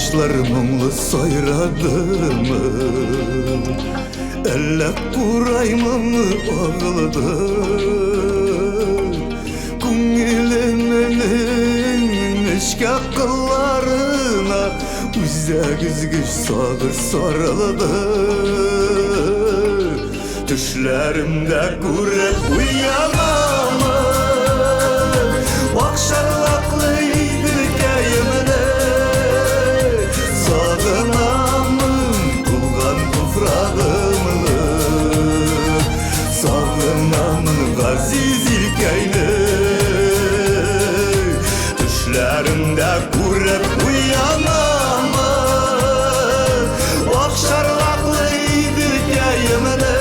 Сандугачлар моңлы сайрадымы, әллә курай моңы агылды? Күңелемнең нечкә кылларына үзәк өзгеч сагыш сарылды. Төшләремдә күреп уянамын, Акшарлаклы Иделкәемне. Сагынамын туган туфрагымны, Сагынамын газиз илкәйне. Төшләремдә күреп уянамын, Акшарлаклы Иделкәемне.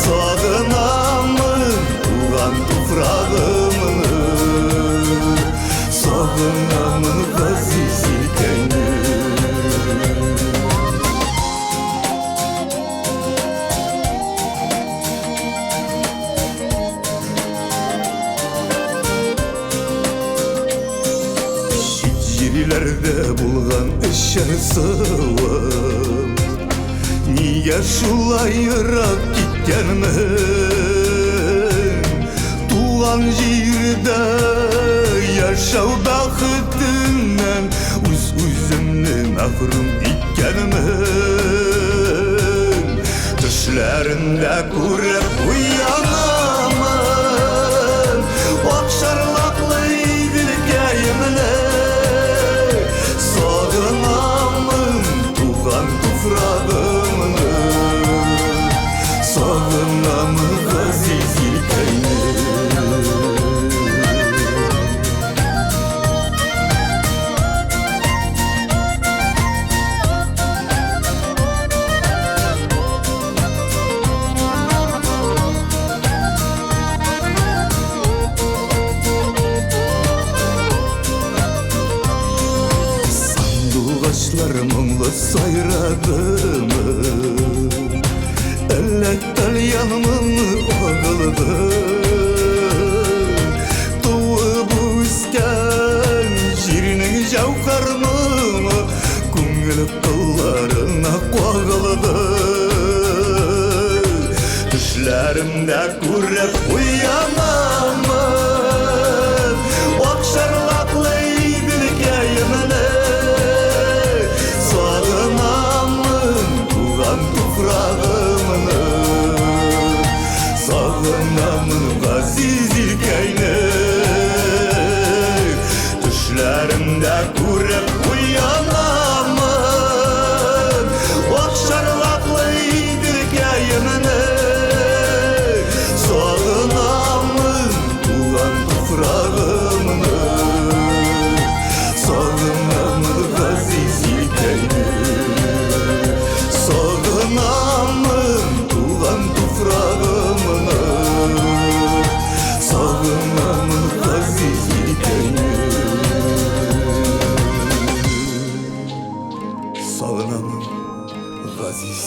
Сагынамын туган туфрагымны, Сагынамын газиз илкәйне. Чит җирләрдә булган эчәр суым, Нигә шулай ерак киткәнмен? Туган җирдә яшәү бәхетеннән үз-үземне мәхрүм иткәнмен. Төшләрендә күреп уянамын, Акшарлаклы Иделкәемне. Сагынамын туган туфрагымны, Сагынамын газиз илкәйне. Сандугачлар моңлы сайрадымы, Әллә тальян моңы агылды? Туып үскән җирнең җәүһәр моңы Күңел кылларына кагылды. Төшләремдә күреп уянамын, Акшарлаклы Иделкәемне. Сагынамын туган туфрагымны, Сагынамын газиз илкәйне. Төшләремдә күреп уянамын, Акшарлаклы Иделкәемне. Сагынамын туган туфрагымны, Сагынамын газиз илкәйне. Сагынамын туган туфрагымны, Сагынамын газиз илкәйне. Сагынамын газиз